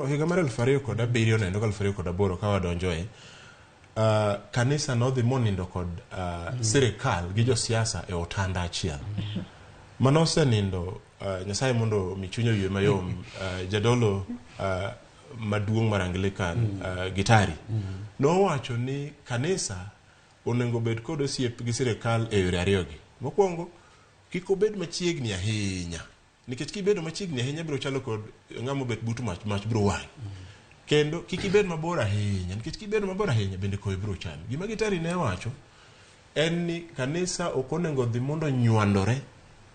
Higa mar 2007 noendo 2008 ka wadonjoe, kanisa nodhi monindo kod sirikal gi josiasa e otanda achiel. Mano osenindo, Nyasaye mondo omi chunye oywe mayom, jadolo maduong' mar Anglican, Gitari, nowacho ni kanisa onego bed kod osiep gi sirikal e yore ariyogi. Mokwongo, kik obed machiegni ahinya. Nikech kibedo machiegni ahinya biro chalo kod ng'ama obet but mach, mach biro wang'i. Kendo kik ibed mabor ahinya, nikech kibedo mabor ahinya bende koyo biro chami. Gima Gitari ne wacho en ni kanisa ok onego dhi mondo onywandore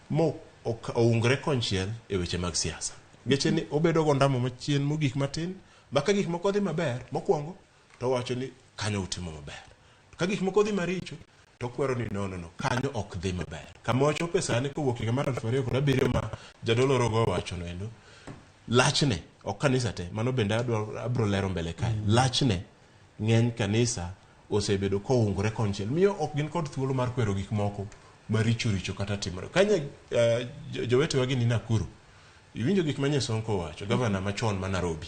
mo oungre konchiel e weche mag siasa. Ngeche ni obedo gondamo machien mogik matin, ma ka gik moko dhi maber, mokwongo to owacho ni kanyo utimo maber. Ka gik moko dhi maricho, to okwero ni no, no, no, kanyo ok dhi maber. Kama wachope sani kowuok higa mar 2007 ma jadolo Rogo owacho no endo, lachne, ok kanisa te, mano bende abro lero mbele kae. Lachne, ng'eny kanisa osebedo koungore konchiel, miyo ok gin kod thuolo mar kwero gik moko maricho richo kata timore. Kanya jowetewa gi ni Nakuru, iwinjo gik ma Sonko owacho, gavana machon ma Nairobi.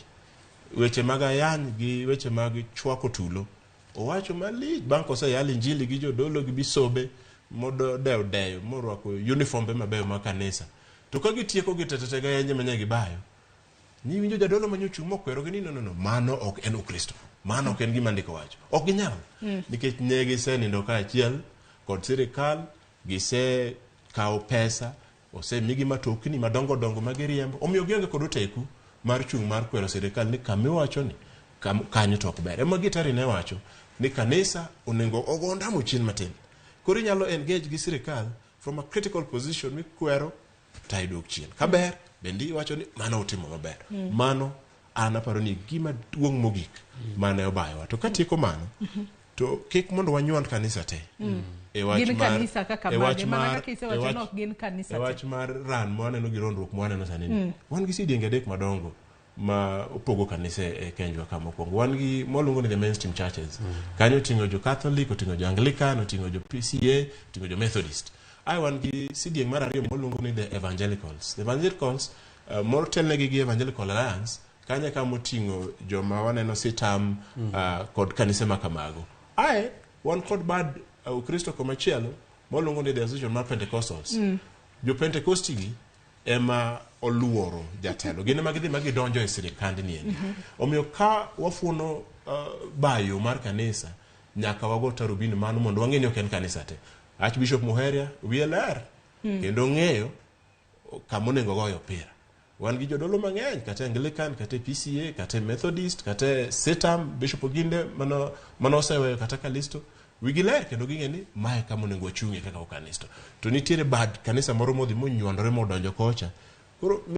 Weche mag ayany gi weche mag chwako tulo owacho malich bang' koseyal injili gi jodolo gi bisobe modewo deyo morwako uniformbe mabeyo mag kanisa to ka gitieko gi tetete ga yenje manye gibayo niwinjo jadolo manyochung' mokwerogi ni no, no, no, mano ok en Ukristo, mano ok en gima ndiko wacho. Ok ginyal, nikech ne gisenindo kaachiel kod sirikal, gisekawo pesa, osemigi matokni madongo dongo ma giriembo, omiyo gionge kod oteku mar chung' mar kwero sirikal ni kamiwacho ni kanyo to ok ber. Ema Gitari ne wacho ni kanisa onego ogo ondamo chien matin. Koro inyalo engage gi sirikal from a critical position mikwero to idwok chien. Ka ber, bende iwacho ni mano utimo maber. Mano an aparo ni gima duong' mogik mane obayowa. To katieko mano, to kik mondo wanywand kanisa te. E wach Gin mar- kanisa kaka e wach mage? Mana mar- kaka isewacho e wach- ni ok gin kanisa e te. wach mar ran mwaneno gi rondruok mwaneno sani ni. Wan gi sidienge adek madongo ma opogo kanise e Kenjwa ka mokwongo. Wan gi mwaluongo ni the mainstream churches. Kanyo oting'o jo Catholic, oting'o jo Anglican, oting'o jo PCA, oting'o jo Methodist. Ae wan gi sidieng' mar ariyo mwaluongo ni the evangelicals. The evangelicals, motelnegi gi Evangelical Alliance, kanyo e kama oting'o joma waneno sitam kod kanise ma kamago. Ae wan kod bad Ukristo komachielo mwaluongo ni the Association mar Pentecostals. Jo Pentecosti gi ema oluoro jatelo, gin ema gidhi ma gidonjo e sirikand ni endi. Omiyo ka wafuono bayo mar kanisa, nyaka wago tarubin mano mondo wang'e ni ok en kanisa te. Archbishop Muheria wiye ler kendo ong'eyo kama onego goyo opira. Wan gi jodolo mang'eny kata Anglican, kata PCA, kata Methodist, kata Sitam, Bishop Oginde mano oseweyo kata Kalisto, wigi ler kendo ging'e ni mae kama onego wachung'ie kaka Ukristo. To nitiere bad kanisa moro modhi monywandore modonjo kocha. Koro